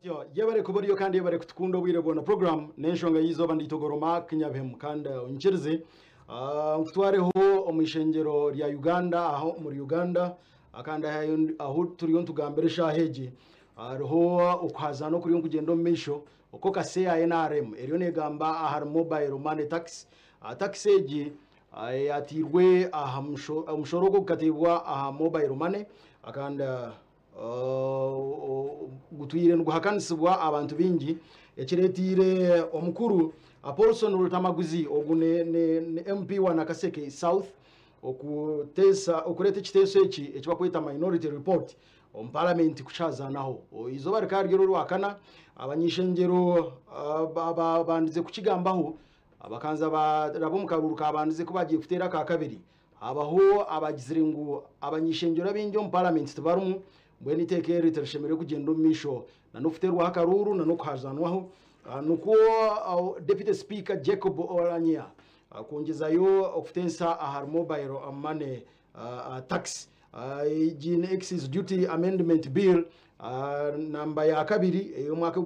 Yebare kuba oriyo kandi yebare kutukunda obwire bwona. Program n'enshonga y'eizooba ndiitogoro Mark Nyabihemu kandi onyikirize nkutwareho omu ishengyero rya Uganda aha omuri Uganda kandi ahu turiyo nitugambira eshaaha egi hariho okuhazaana okuriyo nikugyenda omu maisho oku kase ya NRM eriyo negamba ahari mobile money tax. Tax egi yateirwe aha omushoro ogu gukateibwa aha mobile money kandi gutwire niguhakanisibwa abantu baingi ekireteire omukuru Paulson Lutamaguzi ogu ni MP wa Nakaseke South okuteesa okureeta ekiteeso eki eki barikweta minority report omu paramenti kukihazaanaho. Eizooba rikaba riri orwakana abany'eishengyero babandize kukigambaho bakanza baraba omu karuuru kabandize ku bagiye kuteera aka kabiri Habaho abagizire ngu abany'eishengyero abaingi omu paramenti tibarimu, mbwenu eiteeka eri tirishemereire kugyenda omu maisho n'okuteerwaho akaruuru n'okuhajanwaho. Nikwo Deputy Speaker Jacob Oulanyah kwongyezayo okuteesa ahari mobile money tax. Egi ni Excise Duty Amendment Bill namba ya kabiri ey'omwaka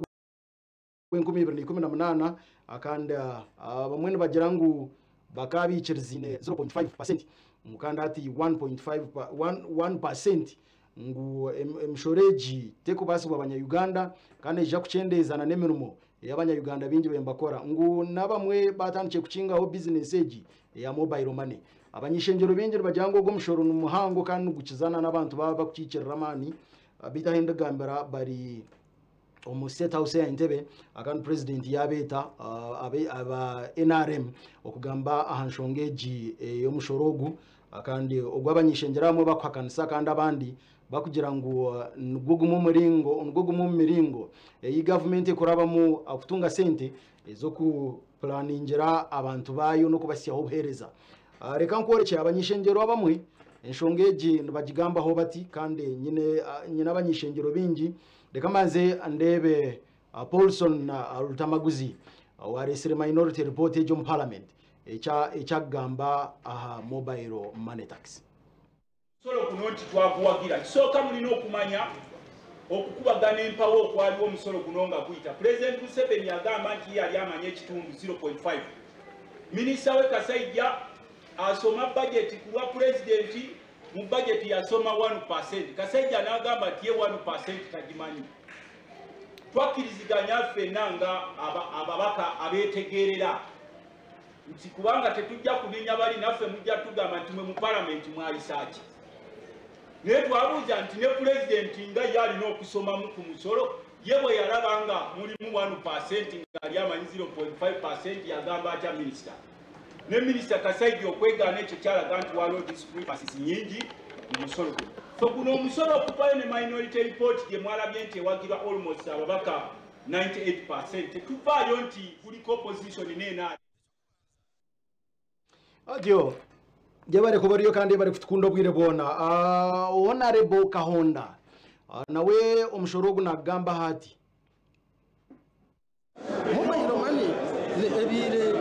2018 kandi abamwe nibagira ngu bakaba baikiriziine 0.5% ngu kandi hati 1.5 ngu emishoro egi terikubaasibwa abanya-Uganda kandi neija kukyendeeza n'emirimo ei abanya-Uganda baingi bariyo nibakora ngu n'abamwe baatandikire kukingaho bizinesi egi eya mobile money. Abany'eishengyero baingi nibagira ngu ogu omushoro ni muhango kandi nigukizana n'abantu baaba bakukiikirira amaani beitu ahu ndigambira bari omu state house eya Entebbe kandi president yabeeta aba NRM okugamba aha nshonga egi ey'omushoro ogu kandi ogu abany'eishengyero abamwe bakuhakanisa kandi abandi bakugira ngu nigwo gumwe omuringo nigwo gumwe omu miringo ei gavumenti ekurabamu kutunga sente ez'okupuraningira abantu baayo n'okubasyaho obuheereza. Reka nkworekye abany'eishengyero abamwe enshonga egi nibagigambaho bati kandi nyine abany'eishengyero baingi Reka mbanze ndeebe Paulson Lutamaguzi owareetsire minority report egi omu parliament eki akugamba aha mobile money tax. Omusolo guno nti twaguwagira. Ekisooka mulina okumanya okukubagana empawa okwaliwo omusolo guno nga guyita. Pulezidenti Museveni yagamba nti ye yali amanyi ekitundu 0.5. Minisita we Kasaija asoma bajeti ku lwa Pulezidenti. Mu bajeti yasoma one percent, Kasaija n'agamba nti ye one percent tagimanyi. Twakkiriziganya ffenna nga ababaka abeetegeerera nti kubanga tetujja kunenya bali naffe mujja tugamba nti mwe mu palamenti mwayisa ki. Naye twabuuza nti ne pulezidenti nga ye alina okusomamu ku musolo, ye bwe yalaba nga mulimu one percent ng'ali amanyi 0.5 percent yagamba atya minisita? Ne Minisita Kasaija okwegaana ekyo kyalaga nti waliwo discrepancies nyingi mu musolo guno. So guno omusolo okuvayo ne minority report gye mwalabye nti ewagirwa almost ababaka 98%, tetuvaayo nti kuliko opposition n'NRM. Atyo yebare kuba oriyo kandi yebare kutukunda obwire bwona. Honorable Kahonda nawe omushoro ogu nakugambaho ati. Mobile money ebaire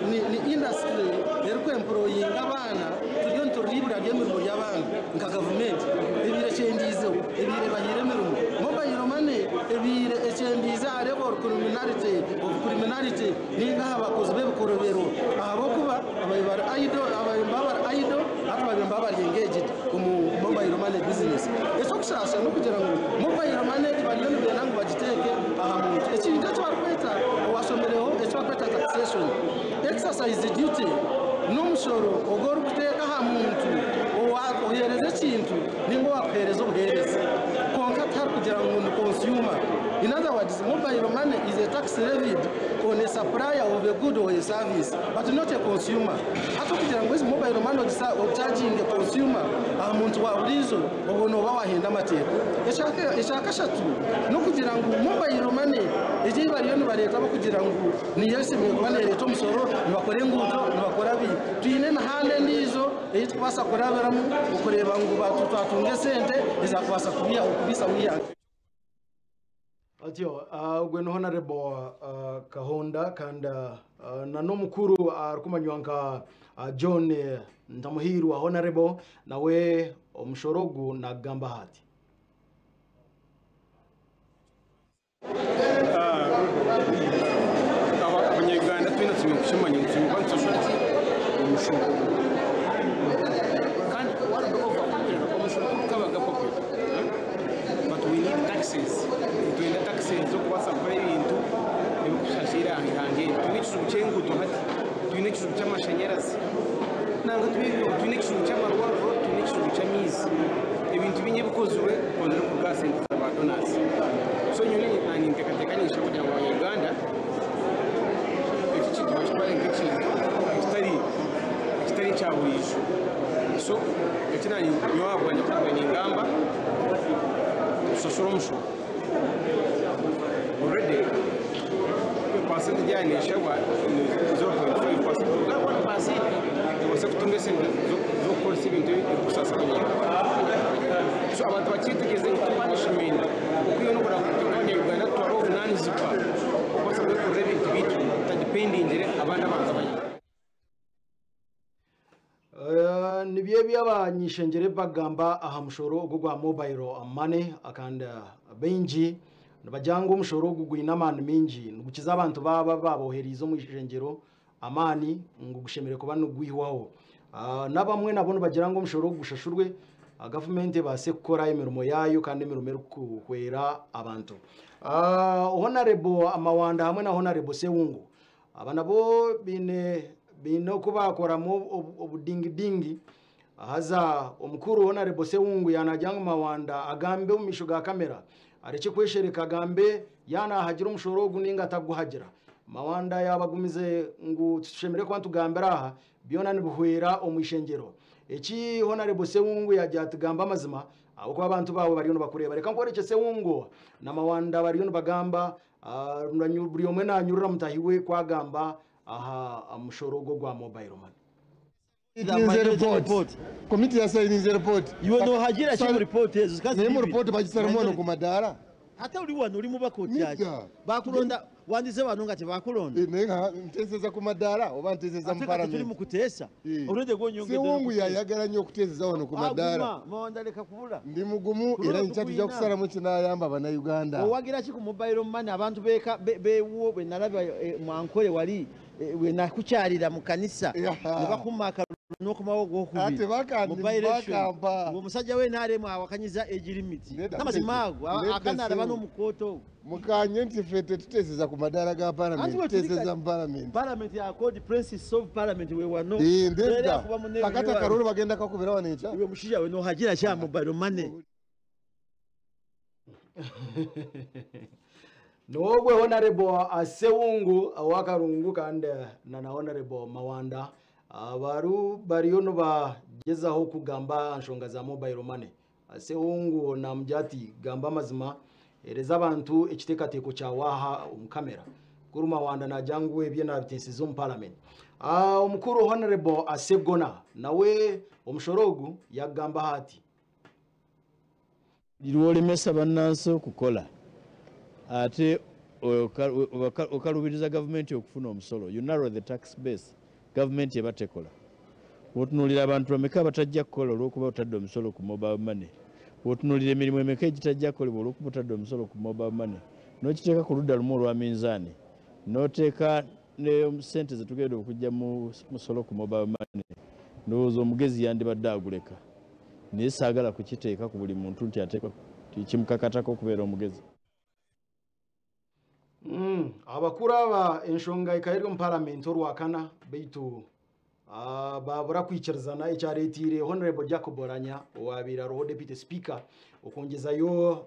ni industry erikwemployinga abaana turiyo niturira ibura ry'emirimo ry'abaana nka gavumenti ebaire ekyendiizeho ebaire ebahaire emirimo. Mobile money ebaire ekyendiize aha level criminality of criminality ninga aha bakozi b'ebikorobero ahabw'okuba ababaire bari idle ababaire nibaba bari idle hati babaire nibaba bari engaged omu mobile money business. Eky'okushaasha n'okugira ngu mobile money egi bariyo nibenda ngu bagiteeke aha muntu. Ekintu eki barikweta owashomireho eki barikweta taxation, exercise duty n'omushoro ogu orikuteeka aha muntu owakuheereza ekintu ninga owakuheereza obuheereza kwonka tiharikugira ngu ni consumer. In other words, mobile money is a tax levied on a supplier of a good or a service but not a consumer. Hati okugira ngu ezi mobile money ogichaginge consumer aha muntu wa buriijo obwo nooba waahenda amateeka. Ekyakashatu n'okugira ngu mobile money egi ei bariyo nibareeta ahabw'okugira ngu niyo eshemereire kuba neereeta omushoro, nibakora enguuto, nibakora bi. Twine emihanda endiijo ei turikubaasa kurabiramu okureeba ngu twatunga esente ezaakubaasa kubaisaho eihanga. Atyo ogwe ni Honarebo Kahonda kandi na n'omukuru arikumanywa nka John Ntamuhiirwa Honarebo nawe omushoro ogu nagugambaho ati. Abanya-Uganda twena twine kukimanya ngu twine kuba nitushashura ki? Omushoro. Kandi world over popular, omushoro gukabaga popular. But we need taxes. Nitwenda taxes z'okubaasa kukora ebintu ebirikushasha eihanga eri. Twine ekizibu ky'enguuto hati, twine ekizibu ky'amashanyarazi, nangwa twine ekizibu ky'amarwariro, twine ekizibu ky'amaizi. Ebintu bingi ebikozirwe bikozirwe kuruga aha sente za ba donors. So nyowe ninteekateeka niinyija kugira ngu abanya-Uganda eki ekintu bakitware nk'ekintu ekitari ekitari ekya buriijo. So eki naanye nyowe ahabwangye kuruga ningamba tushashure omushoro. Already percentage yaaba neeshabwa ni 0.5%. Kwonka 1% ebaase kutunga esente z'okukoresa ebintu ebirikusaasa abanya-Uganda. So abantu bakyetegyereze ngu ti punishment okwihaho n'okugira ngu itwe nk'abanya-Uganda tutware obuvunaanizibwa okubaasa kwekorera ebintu byaitu tutadipendingire abandi abantu abanyamahanga. Nibyo ebi abany'ishengyero ebi bakugamba aha mushoro ogu ogwa mobile money kandi baingi nibagira ngu omushoro ogu gwine amaani maingi nigukiza abantu baaba abu baabohereize omu ishengyero amaani ngu gushemereire kuba nigwihwaho. N'abamwe nabo nibagira ngu omushoro ogu gushashurwe gavumenti ebaase kukora emirimo yaayo kandi emirimo erikuhwera abantu. Honorable Mawanda hamwe na Honorable Sewungu aba nabo baine oku baakoramu obudingidingi haza omukuru Honorable Sewungu yaanagira ngu Mawanda agambe omu maisho ga kamera arekye kweshereka agambe yaanahagira omushoro ogu ninga ataguhagira. Mawanda yaabagumize ngu titushemereire kuba nitugambira aha byona nibihwera omu ishengyero. Eki Honorable Sewungu yaagira ati gamba amazima ahabw'okuba abantu baawe bariyo nibakureeba. Reka nkworekye Sewungu na Mawanda bariyo nibagamba buri omwe nanyurura mutahi we kwagamba aha mushoro ogwo gwa mobile money. Itinze report. Komiti yasayininze report. Iwe nohagira ki mu report ezo? Naye mu report bagisalamu wano ku madaala. Ate oli wano oli mubaka otyaki? Nedda. Bakulonda wandize wano nga tebakulonda. Eh, naye nga nteeseza ku madaala oba nteeseza mu Ate kati tuli palamenti? mu kuteesa. Eh. Olwedde gwonyongedde Sewungu n'okuteesa. yayagala nnyo okuteeseza wano ku madaala. Aguma, Mawanda leka kubula. Ndi mugumu Ku era lw'olwo nkya tujja tukuyina. kusalamu kinaayamba Bannayuganda. Owagira ki ku mobile money? Abantu beka bewuwo bwe nalaba mwankole wali bwe nakukyalira mu kanisa ne bakuma akalulu n'okomawo ogwokubiri. Ate Mu by-election. bakampa. Ng'omusajja we NRM awakanyiza age limit. Nedda, N'amazima ago nedda, akanaalaba Sewungu. n'omukooto ogwo. Mukanye nti ffe tetuteeseza ku madaala ga Anti palamenti, bwe tuli tuteeseza kati- mu palamenti. Parliament ya called Princess of Parliament we wano. Eh, Era ndedda akuba munne kakati we akalulu bagenda kakubira wano enkya. Iwe mushaija we nohagira kya mobile money? Niwogwe Honorable Sewungu owakarungu kandi na Honorable Mawanda abaru bariyo nibagyezaho kugamba aha nshonga za mobile money. Sewungu namugira ati gamba amazima hereza abantu ekiteekateeko kyawe aha omu kamera. Mukuru Mawanda nagira ngu ebye nabiteesize omu parliament. Omukuru Honorable Segona nawe omushoro ogu yakugambaho ati. Lwolemesa bannansi okukola ate okalubiriza gavumenti okufuna omusolo. You narrow the tax base, gavumenti eba tekola. Bw'otunuulira abantu bameka abatajja kukola olw'okuba otadde omusolo ku mobile money, bw'otunuulira emirimu emeka egitajja kukolebwa olw'okuba otadde omusolo ku mobile money, n'okiteeka ku ludda lumu olwa minzaani, n'oteeka ne sente zetugenda okujja mu musolo ku mobile money, ndowooza omugezi yandibadde aguleka. Naye saagala kukiteeka ku buli muntu nti ate kimukakatako okubeera omugezi. Abakuru aba enshonga ekaba eri omu paramenti orwakana baitu babura kwikirizana ekyaretiire Honorable Jacob Oulanyah owabaire ariho Deputy Speaker okwongyezayo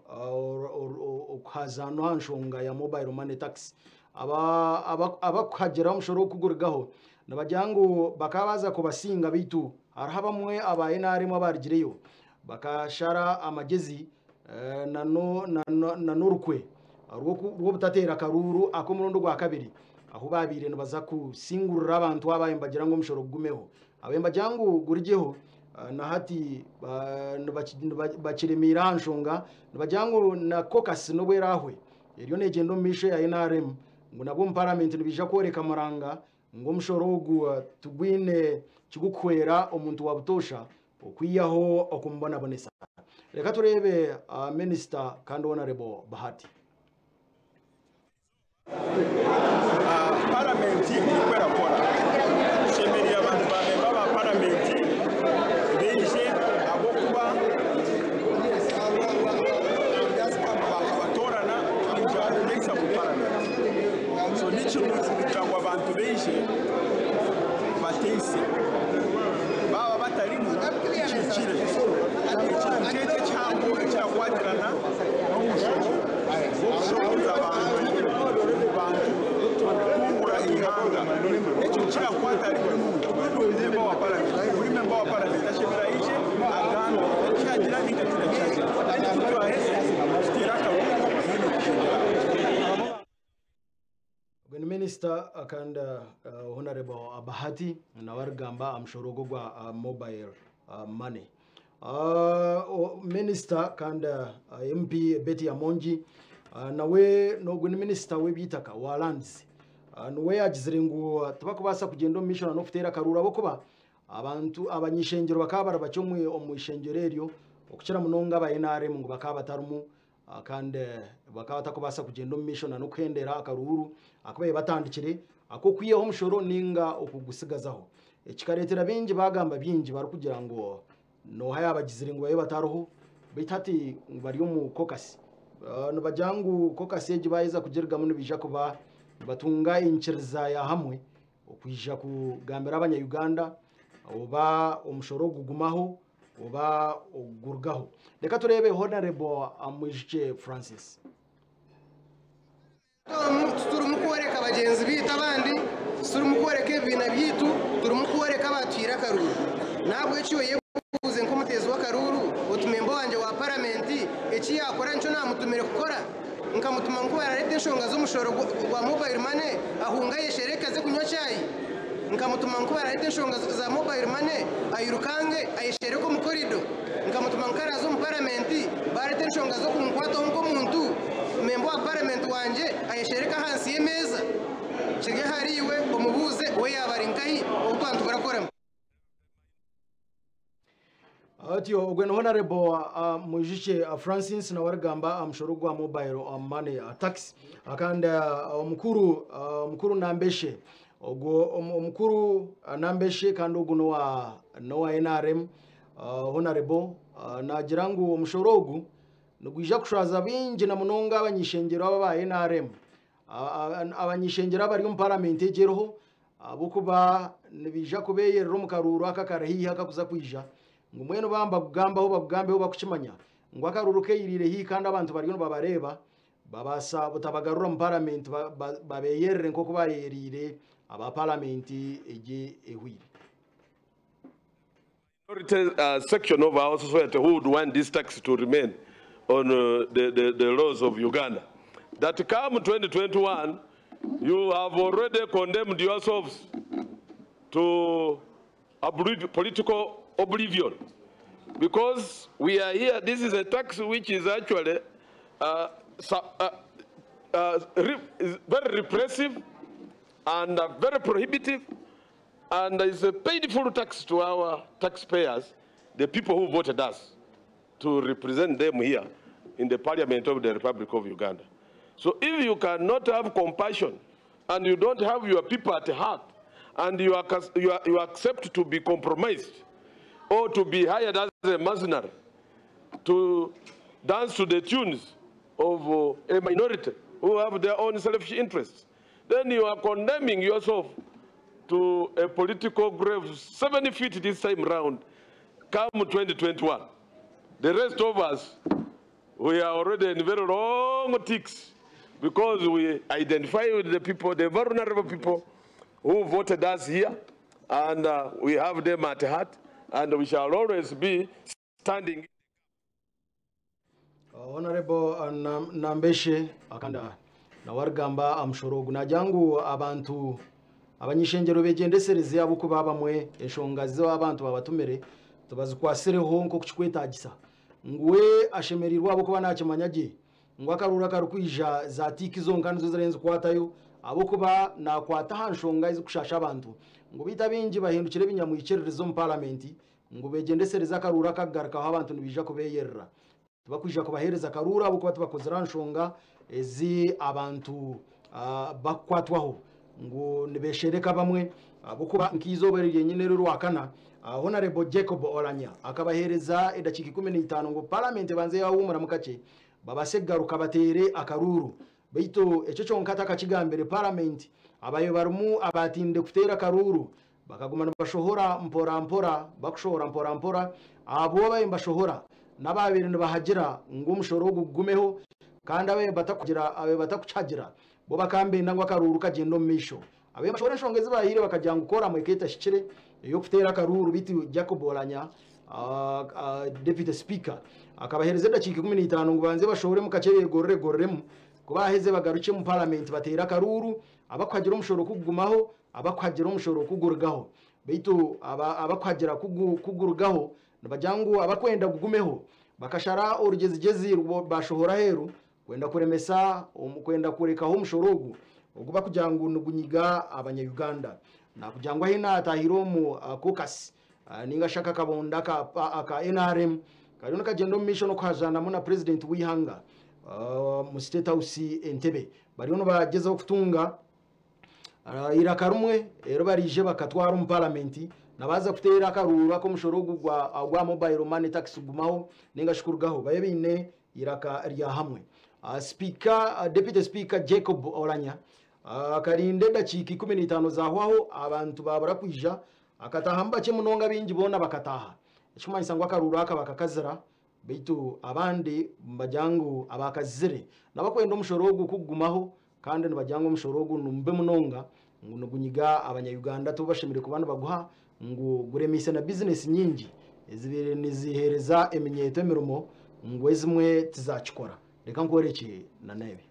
okuhazaano aha nshonga ya mobile money tax. Abakuhagira omushoro okugurigaho nibagira ngu bakaba baza kubasinga baitu hariho abamwe aba NRM abarugireyo bakashara amagezi na n'orukwe rw'obutateera akaruuru ak'omurundi gwa kabiri ahu babaire nibaza kusingurira abantu abaye nibagira ngu omushoro gugumeho abaye nibagira ngu gurigyeho na hati bakiremiire aha nshonga nibagira ngu na caucus n'obu erahwe eriyo negyenda omu maisho ya NRM ngu nabwo omu paramenti nibaija kworeka muranga ngu omushoro ogu tugwine kigukuhwera omuntu wa butoosha okwihaho okumubonabonesa. Reka tureebe Minisita kandi Honorable Bahati. Paramenti eriko erakora. Tushemereire abantu ba memba ba paramenti baije ahabw'okuba bakabatorana kwija kuteisa mu paramenti. So ni kirungi kugira ngu abantu baije bateise. Baaba batarimu kihikire. Ekintu nk'eki ekihango ekirakwatirana n'omushoro gw'okushoboza abantu kutungura eihanga. Ekyo kirakwata ahari buri muntu, memba wa paramenti. Buri memba wa paramenti ashemereire aije agambe kyagira ninga tirakyagira. Then ku twaheza tuteere akaruru mwine kugyendera aho. Ogwo ni minisita kandi Honorable Bahati nawe arikugamba aha mushoro ogwo ogwa mobile money. Minisita kandi MP Betty Amongi nawe n'ogwo ni minisita w'eby'eitaka wa lands. Niwe yagizire ngu tibakubaasa kugyenda omu maisho n'okuteera akaruuru ahabw'okuba abantu abany'ishengyero bakaba bari bakye omu ishengyero eryo okukira munonga aba NRM ngu bakaba batarimu kandi bakaba batakubaasa kugyenda omu maisho n'okuhendera akaruuru aku babaire batandikire ak'okwihaho omushoro ninga okugusigazaho. Kikareetera baingi bagamba bingi barikugira ngu nooha yaabagizire ngu babe batariho beitu hati ngu bari omu kokasi. Nibagira ngu kokasi egi baaheza kugirugamu nibaija kuba nibatunga enyikiriza ya hamwe okwija kugambira abanya-Uganda oba omushoro ogugumaho oba ogurugaho. Reka tureebe Honorable Mwijukye Francis. Titurimu kworeka bagyenzi baitu abandi, titurimu kworeka ebibiina byaitu, turimu kworeka abaatuhaire akaruuru. N'ahabw'ekyo oyebuuze nk'omuteezi w'akaruuru oti memba wangye wa paramenti eki yaakora nikyo naamutumire kukora? Nkamutuma ngu ku barareeta enshonga z'omushoro gwa mobile money ahunge ayeshereke aze kunywa chai? Nkamutuma ngu ku barareeta enshonga za mobile money ayirukange ayeshereke omu korido? Nkamutuma ngu ku araaze omu paramenti baareeta enshonga z'okunkwataho nk'omuntu, memba wa paramenti wangye ayeshereke ahansi y'emeeza? Kiri ahariiwe omubuuze we yaaba ari nkahi obu twaba nituburakoramu. Atyo ogwe ni Honorable Mwijukye Francis nawe arikugamba aha mushoro gwa mobile money tax. Kandi omukuru Nambeshe ogwo omukuru Nambeshe kandi ogu n'owa NRM Honorable naagira ngu omushoro ogu nigwija kushwaza baingi na munonga abany'ishengyero aba aba NRM. Abany'ishengyero abari omu paramenti egi eriho ahabw'okuba nibaija kubeeyerera omu karuuru aka akari haihi akakuza kwija ngu mbwenu bamba bakugambaho bakugambeho bakukimanya ngu akaruuru keiriire haihi kandi abantu bariyo nibabareeba babaasa butabagarura omu paramenti babeyerere nk'oku bayeyeriire aba paramenti egi ehweire. Minority section of our society who would want this tax to remain on the laws of Uganda. That come 2021, you have already condemned yourselves to political oblivion. Because we are here, this is a tax which is actually is very repressive and very prohibitive, and is a painful tax to our taxpayers, the people who voted us to represent them here in the Parliament of the Republic of Uganda. So if you cannot have compassion and you don't have your people at heart and you accept to be compromised or to be hired as a mercenary to dance to the tunes of a minority who have their own selfish interests, then you are condemning yourself to a political grave 70 feet this time round, come 2021. The rest of us, we are already in very long ticks because we identify with the people, the vulnerable people who voted us here, and we have them at heart, and we shall always be standing. Honorable Nambeshe akanda nawe arigamba amushoro ogu nagira ngu abantu abany'ishengyero begyendesereze ahabw'okuba bamwe enshonga zo abantu babatumire tibazikwasireho nk'oku kikwetagisa. Ngu we ashemereirwe ahabw'okuba nakimanya gye ngu akaruuru akarikwija za tiiki zonka nizo ziriyo nizikwatayo ahabw'okuba nakwata aha nshonga ezikushasha abantu. Ngu beitu abaingi bahindukire ebinyamwikiririzo omu paramenti ngu begyendesereze akaruuru akagarukaho abantu nibaija kubeyerera. Tibakwija kubaheereza akaruuru ahabw'okuba tibakozire aha nshonga ezi abantu Bakukwatwaho ngu nibeshereka bamwe ahabw'okuba nk'eizooba eri ryenyine eri Orwakana, Honarebo Jacob Oulanyah akabaheereza edakiika 15 ngu Paramenti ebanze yahuumuramu kakye babaase kugaruka bateere akaruuru. Beitu ekyo kyonka atakakigambire, Paramenti abayo barimu abaatinde kuteera akaruuru bakaguma nibashohora mpora mpora bakushohora mpora mpora ahabw'obu abayo nibashohora n'abaabaire nibahagira ngu omushoro ogu gugumeho kandi abayo batakukihagira bo bakambenda ngu akaruuru kagyende omu maisho. Abayo nibashohora enshonga ezi baahaire bakagira ngu kooramu ekaba etahikire ey'okuteera akaruuru beitu Jacob Oulanyah Deputy Speaker akabaheereza edakiika 15 ngu banze bashohoremu kakye beegorore-gororemu ku baaheze bagarukye omu Paramenti bateere akaruuru abakuhagira omushoro kugugumaho abakuhagira omushoro kugurugaho. Beitu abakuhagira kugurugaho nibagira ngu abakwenda gugumeho bakashara orugyezigyezi bashohora aheeru kwenda kuremesa kwenda kurekaho omushoro ogu ogu bakugira ngu nigunyiga abanya-Uganda. Nakugira ngu ahi naatahire omu caucus ninga shi akakabonda aka NRM kariyo nikagyenda omu maisho n'okuhajaanamu na purezidenti w'eihanga omu State House Entebbe. Bariyo nibagyezaho kutunga eiraka rimwe eri bariije bakatwara omu paramenti nabaza kuteera akaruuru ak'omushoro ogu gwa mobile money tax gumaho ninga shi kurugaho babe baine eiraka rya hamwe. Speaker, Deputy Speaker Jacob Oulanyah akarinda edakiika 15 zahwaho abantu babura kwija akatahamu bakye munonga baingi boona bakataha. Ekikumanyisa ngu akaruuru aka bakakazira beitu abandi nibagira ngu abakazire nabakwenda omushoro ogu kugumaho kandi nibagira ngu omushoro ogu nimubi munonga ngu nigunyiga abanya-Uganda tibashemereire kuba nibaguha ngu guremeise na bizinesi nyingi ezibaire niziheereza eminyeeto emirimo ngu ezimwe tizakikora. Reka nkworekye na n'ebi.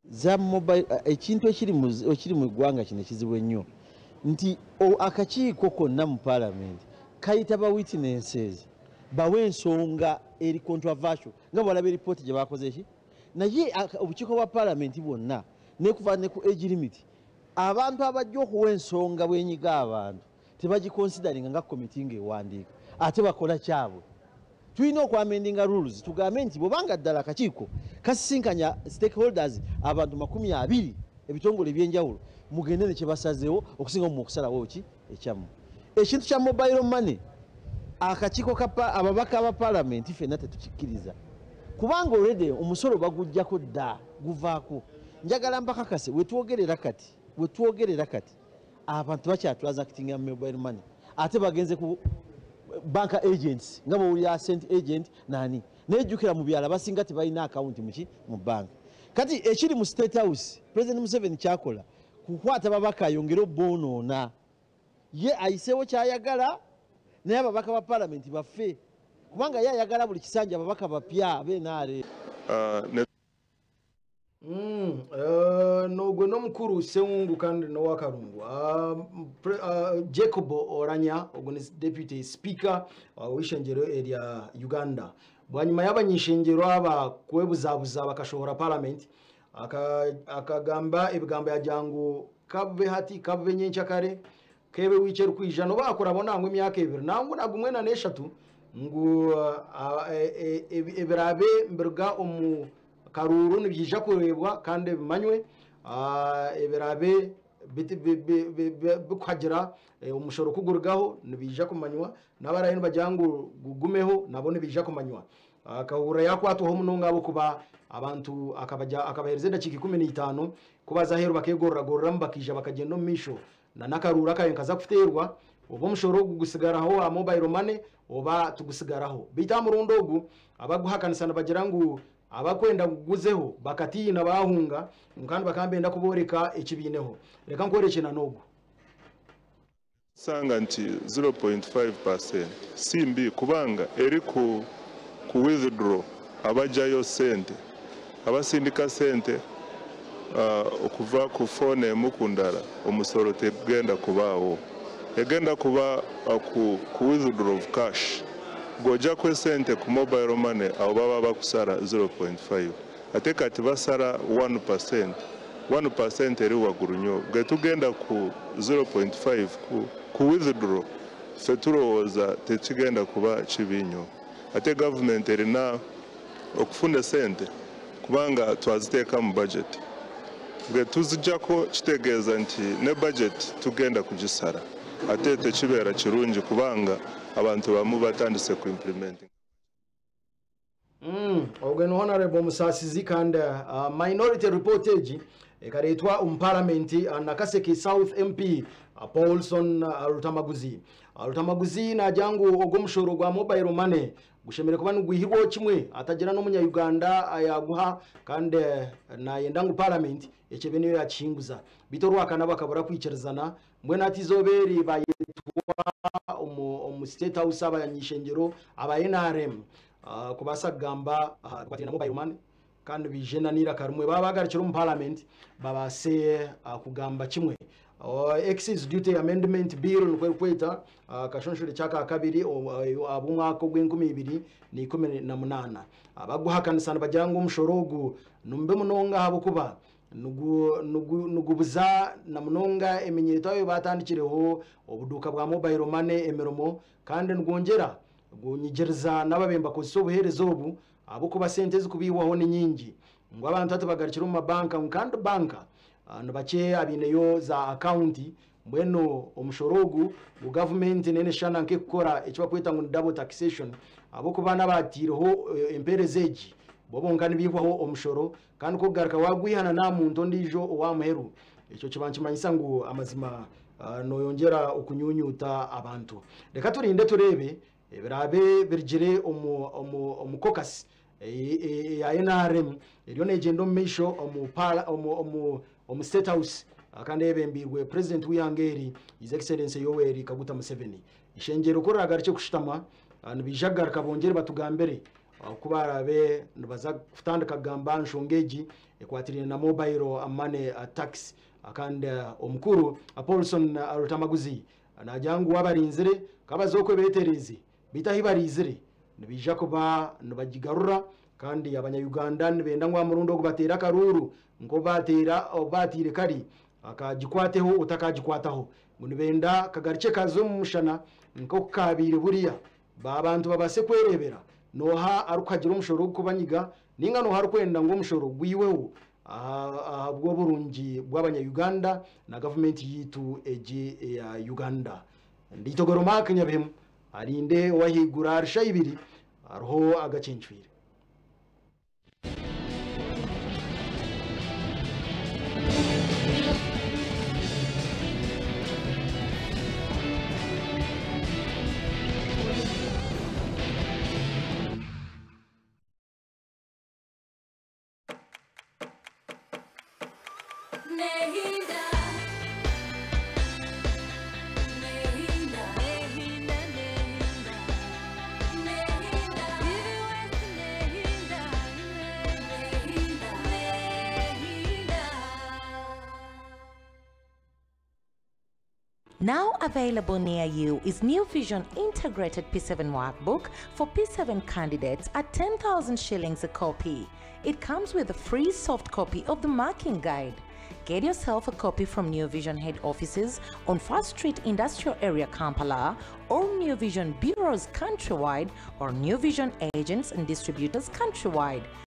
Za mobile ekintu ekiri mu ggwanga kino ekizibu ennyo nti akakiiko konna mu Palamenti kayita ba witnesses bawe ensonga eri controversial nga bw'olaba eripooti gye bakoze ki, naye obukiiko bwa Palamenti bwonna nekuva ne ku age limit abantu abajja okuwa ensonga bwenyiga abantu tebagiconsideringa nga komiti ng'ewandiika ate bakola kyabwe. Tulina okwamendinga rules tugambe nti bw'obanga ddala akakiiko kasisinkanya stakeholders abantu 20 ebitongole ebyenjawulo mugende ne kye basazeewo okusinga mu okusalawo ki ekyammwe. Ekintu kya mobile money akakiiko ka ababaka ba Palamenti ffenna tetukikkiriza kubanga already omusolo baguggyako dda guvaako. Njagala mbakakase wetwogerera kati abantu bakyatranzactinga mobile money ate bagenze ku bank agents nga bw'owulira cent agent nani naye jjukira mu byalo abasinga tebalina akawunti muki mu banka. Kati ekiri mu State House President Museveni kyakola kukwata babaka ayongere obboonoona ye ayiseewo kyayagala naye ababaka ba Palamenti baffe kubanga ye ayagala buli kisanja ababaka bapya b'NRM. Nogwe n'omukuru Sewungu kandi n'owakarungu Jacob Oulanyah ogwo ni Deputy Speaker w'eishengero erya Uganda. Bwanyuma y'abanyishengero aba kwebuzabuza bakashohora Parliament akagamba ebigambo yagira ngu kabe hati kabe nyenkyakare kebe wiiki erikwija noba bona ngu emyaka 2 nangu nagumwe na 3 ngu ebirabe mbiruga omu karuuru nibyija kureebwa kandi bimanywe ebirabe bikuhagira omushoro kugurugaho nibyija kumanywa n'abarayo nibagira ngu gugumeho nabo nibyija kumanywa. Akahurra yakwatwaho munonga abo kuba abantu akabaheereza edakiika 15 kubaza aheeru bakegororagoreramu bakija bakagenda omu maisho na n'akaruuru akayo nkaza kuteerwa oba omushoro ogu gusigaraho aha mobile money oba tugusigaraho. Beitu aha murundi ogu abaguhakanisa nibagira ngu abakwenda kuguzeho bakatiina bahunga kandi bakambenda kuboreka ekibiineho. Reka nkworekye na n'ogu. Sanga nti 0.5% si mbi kubanga eri ku withdraw abajjayo sente abasindika sente okuva ku phone emu ku ndala omusolo tegenda kubaawo egenda kuba ku withdraw of cash gojja sente ku mobile money awo baba bakusala 0.5 ate kati basala 1%. 1% eri waggulu nnyo bwe tugenda ku 0.5 ku withdraw ffe tulowooza tekigenda kuba kibi nnyo ate gavumenti erina okufuna sente Kubanga twaziteeka mu budget. Bwe tuzijjako kitegeeza nti ne budget tugenda kugisala. Ate tekibeera kirungi kubanga abantu bamu batandise ku implementing. Ogwo ni Honorable Musasizi kandi minority report egi ekareetwa omu parliament Nakaseke South MP Paulson Lutamaguzi. Lutamaguzi naagira ngu ogwo omushoro gwa mobile money gushemere kuba nigwihirwaho kimwe atagira n'omunya-Uganda ayaguha kandi nayenda ngu parliament ekyebe niyo yakihinguza beitu orwakana bakabura kwikirizana mbwenu hati izooba eri bayetwa omu State House abanyishengyero aba NRM kubaasa kugamba kukwatiraine na mobile money kandi baije na n'eiraka rimwe baba bagarukire omu parliament babaase kugamba kimwe. Excise Duty Amendment Bill nikwo erikweta akashonshore kyaka kabiri ab'omwaka ogw'e2018. Abaguhakanisa nibagira ngu omushoro ogu nimubi munonga ahabw'okuba nigubuza na munonga eminyeeto ayo batandikireho obuduuka bwa mobile money emirimo kandi nigwongyera gunyigiriza n'ababemba bakozesa obuheereza obu ahabw'okuba sente ezikubiihwaho ni nyingi ngu abantu hati bagarukire omu mabanka ngu kandi banka nibakye abaineyo za akawunti mbwenu omushoro ogu ngu gavumenti neneshana nk'ekukora eki bakweta ngu ni double taxation ahabw'okuba n'abaatiireho empeereza egi bo bonka nibiihwaho omushoro kandi kugaruka wagwihana n'aha muntu ondiijo owa muheru ekyo kiba nikimanyisa ngu amazima noyongyera okunyunyuta abantu. Reka turinde tureebe ebiraabe birugire omu caucus eya NRM eriyo neegyenda omu maisho omu State House kandi eyebembiirwe President w'eihanga eri His Excellency Yoweri Kaguta Museveni. Ishengyero ku riragarukye kushutama nibaija kugaruka bongyere batugambire ku baraabe nibaza kutandika kugamba aha nshonga egi ekwatiraine na mobile money tax. Kandi omukuru Paulson Lutamaguzi naagira ngu abarinzire kabaza okwe beetereeze beitu ahi bariizire nibaija kuba nibagigarura kandi abanya-Uganda nibenda ngu aha murundi ogu bateere akaruuru nk'obu baatiire kari akagikwateho otakagikwataho ngu nibenda kagarukye kaze omu mushana nk'oku kabaire buriya abantu babaase kwereebera nooha arikuhagira omushoro ogurikubanyiga ninga nooha arikwenda ngu omushoro gwihweho ahabw'oburungi bw'abanya-Uganda na gavumenti yiitu egi eya Uganda. Nditogoro Mark Nyabihemu arinde owahaiguru arisha ibiri hariho agacencwire. Nehinda. Nehinda. Nehinda, Nehinda. Nehinda. Nehinda. Nehinda. Nehinda. Now available near you is New Vision Integrated P7 Workbook for P7 candidates at 10,000 shillings a copy. It comes with a free soft copy of the marking guide. Get yourself a copy from New Vision head offices on First Street Industrial Area, Kampala, or New Vision bureaus countrywide, or New Vision agents and distributors countrywide.